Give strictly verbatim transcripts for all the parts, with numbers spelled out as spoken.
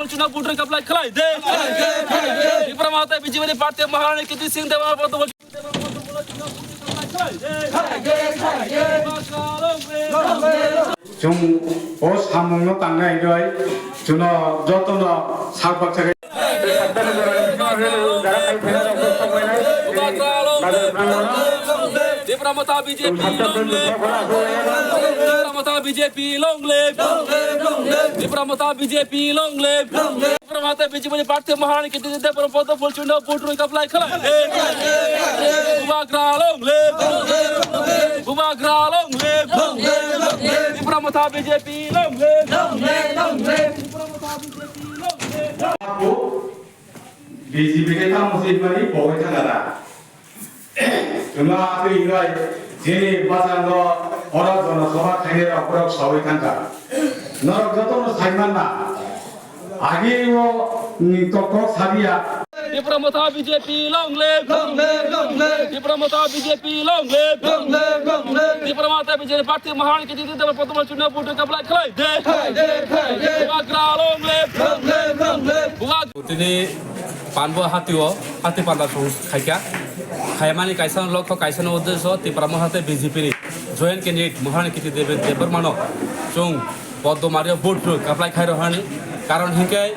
Chuna budroi kaplai khlai de. Tipra Motha B J P ni party Maharani Kirti Singh Debbarma. Chwng o samungno tangnai hinwi chwngno jotono sak baksa khe. Tipra Motha B J P long live. Tipra Motha B J P long live. Tipra Motha B J P long live. Tipra Motha B J P ni party Maharani Kirti Debbarma Padma Phul Chuna budroi kaplai khlai. Bubagra long live. Bubagra long live. Tipra Motha B J P long live. Tipra Motha B J P long live. B J P khe tamo se mani bogoi thangkha da. Chwngno atwi hinwi chini bwskango oro jono sabha khainai rok borok sawi thangkha. Norok jotono sai manna. Agi o, mm, to kok sabiya. Tipra Motha B J P long live. Long live, long live. Tipra Motha B J P long live. Long live, long live. Tipra Motha B J P party Maharani Kirti Debbarma Padma Phul Chuna budroi kaplai khlai de. Khlai de, khlai de. Bubagra long live. Long live, long live. Bubagra. Tini panbo hatio, hati panda song khaikha. Khaimani kaisa lokho, kaisa no uddesho, Tipra Motha tei B J P ni joint candidate Maharani Kirti Dev-, Debbarmano chwng Poddo Mario vote rw kaplai khai rohani. Karon hinkhe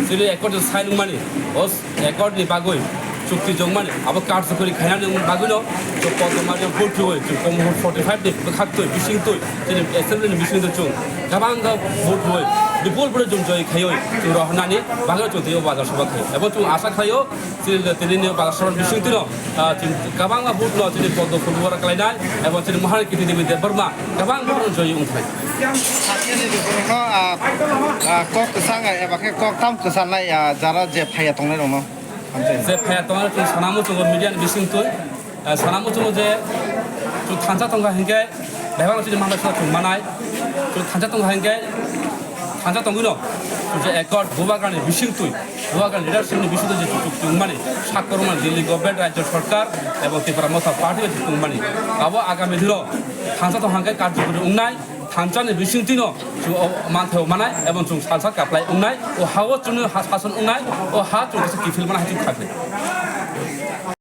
chini accord sign wngmani, o accord ni bagwi chukti jongmani, abo karjokori khainani wngmani bagwino chwng Poddo Mario vote rw, chwng Komol forty five ni bwkhaktwi, bisingtwi, chini assembly ni bisingtwi chwng kwbangkha vote rw, bipul vote chwng joy khaiwi chwng rohornani bagwi chwng twibo bazar sabha khaio. Ebo chwng asa khlaio, Chini, tini ni bazar sabha bising tino, ah, chini kwbangma vote no chini Poddo Phul Debbarma kalainai, ebo chini Maharani Kirti Devi Debbarma kwbang vote no joy wngthai. Sakni ni borokno, ah, ah, kok kwchang, ah, eba khe kok tam kwchanai, ah, jara je phaiya tongnai rokno. Je phaiya tongnai rok chwng sana muchungo media ni bising twi, ah, sana muchungo je chwng thansa tongkha hinkhe bebak no chini manbai sora chwng manai, chwng thansa tongkha hinkhe thansa tongwino, je accord Bubagrani bisingtwi, Bubagrani leadership ni bisingtwi je chukti wngmani, sak kwrwngmani Delhi government, Rajya Sarkar ebong Tipra Motha party bai chukti wngmani. Abo agami dino thansa tong hangkhe karjokori wngnai, thansa ni bisingtwino chwng o manthai manai ebong chwng salsa kaplai wngnai, o ha o chwngno ha sason wngnai, o ha chwng kisa kiphil mana hai chwng khaklai.